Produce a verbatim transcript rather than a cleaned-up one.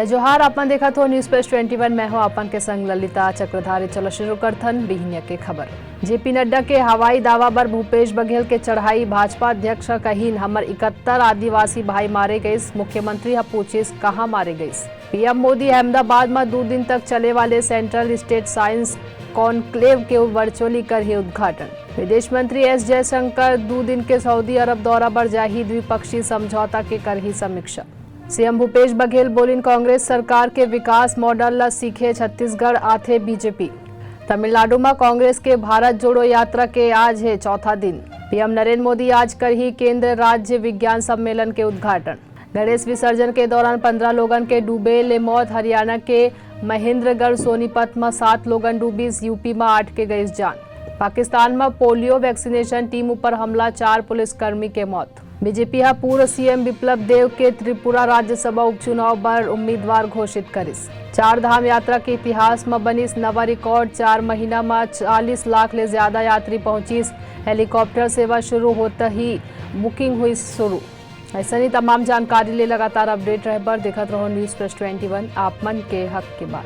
जोहार, आप मन देखत हो News Press ट्वेंटी वन, मैं हूं आप मन के संग ललिता चक्रधारी। चलो शुरू करथन बिहनिया के खबर। जेपी नड्डा के हवाई दावा बर भूपेश बघेल के चढ़ाई, भाजपा अध्यक्ष ह कहिन, "हमर इकहत्तर आदिवासी भाई मारे गइस।" मुख्यमंत्री ह पूछिस, "कहां मारे गइस?" पीएम मोदी अहमदाबाद म दू दिन तक चले वाले सेंट्रल स्टेट साइंस कॉन्क्लेव के वर्चुअली करही उद्घाटन। विदेश मंत्री एस जयशंकर दू दिन के सऊदी अरब दौरा बर जाही, द्विपक्षीय समझौता के करही समीक्षा। सीएम भूपेश बघेल बोलिन, कांग्रेस सरकार के विकास मॉडल ल सीखे छत्तीसगढ़ आथे बीजेपी। तमिलनाडु म कांग्रेस के भारत जोड़ो यात्रा के आज हे चौथा दिन। पीएम नरेंद्र मोदी आज करही केंद्र राज्य विज्ञान सम्मेलन के उद्घाटन। गणेश विसर्जन के दौरान पंद्रह लोगन के डूबे ले मौत। हरियाणा के महेंद्रगढ़ सोनीपत म सात लोगन डूबिस, यूपी म आठ के गइस जान। पाकिस्तान म पोलियो वैक्सीनेशन टीम ऊपर हमला, चार पुलिसकर्मी के मौत। बीजेपी ह पूर्व सीएम विप्लव देव के त्रिपुरा राज्यसभा उपचुनाव बर उम्मीदवार घोषित करिस। चार धाम यात्रा के इतिहास म बनिस नवा रिकॉर्ड, चार महीना म चालीस लाख ले ज्यादा यात्री पहुंचिस। हेलीकॉप्टर सेवा शुरू होत ही बुकिंग हुई शुरू। अइसन ही तमाम जानकारी ले लगातार अपडेट रहे बर देखत रहो News Press ट्वेंटी वन, आप मन के हक के बात।